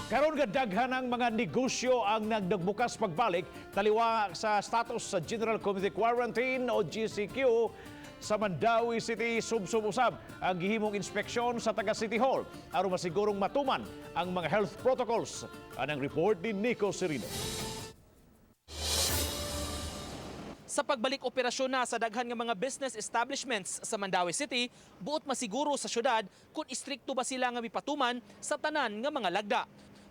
Karon nga daghan ang mga negosyo ang nagbukas pagbalik taliwa sa status sa General Community Quarantine o GCQ sa Mandaue City, subsob usab ang gihimong inspeksyon sa taga City Hall aron masigurong matuman ang mga health protocols. Anang report ni Nico Serino. Sa pagbalik operasyon na sa daghan nga mga business establishments sa Mandaue City, buot masiguro sa syudad kung istrikto ba sila nga mipatuman sa tanan nga mga lagda.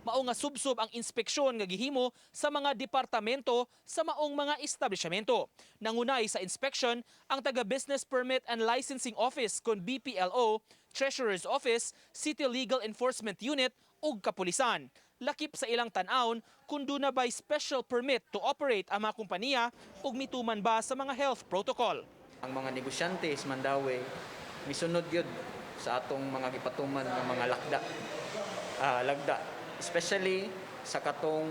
Mao nga subsob ang inspeksyon nga gihimo sa mga departamento sa maong mga establishmento. Nangunay sa inspection ang taga Business Permit and Licensing Office kon BPLO, Treasurer's Office, City Legal Enforcement Unit ug kapulisan. Lakip sa ilang tan-awon kung duna bay special permit to operate ang mga kompanya ug mituman ba sa mga health protocol. Ang mga negosyante sa Mandaue misunod gyud sa atong mga gipatuman nga mga lagda, especially sa katong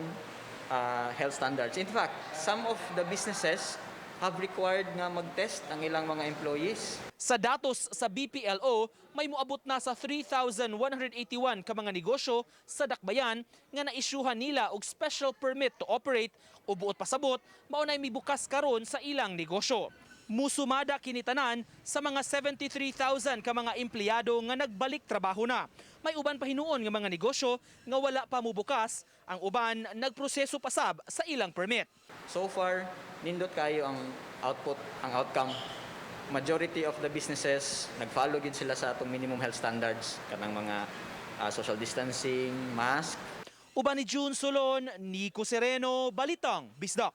health standards. In fact, some of the businesses have required nga mag-test ang ilang mga employees. Sa datos sa BPLO, may muabot na sa 3,181 ka mga negosyo sa Dakbayan nga naisyuhan nila og special permit to operate o buot pasabot mao nay mibukas karon sa ilang negosyo. Musumada kini tanan sa mga 73,000 ka mga empleyado nga nagbalik trabaho na. May uban pa hinuon nga mga negosyo nga wala pa mubukas, ang uban nagproseso pasab sa ilang permit. So far, nindot kayo ang output, ang outcome. Majority of the businesses nag-follow gyud sila sa atong minimum health standards, kanang mga social distancing, mask. Uban ni June Solon, Nico Sereno, Balitang Bisdak.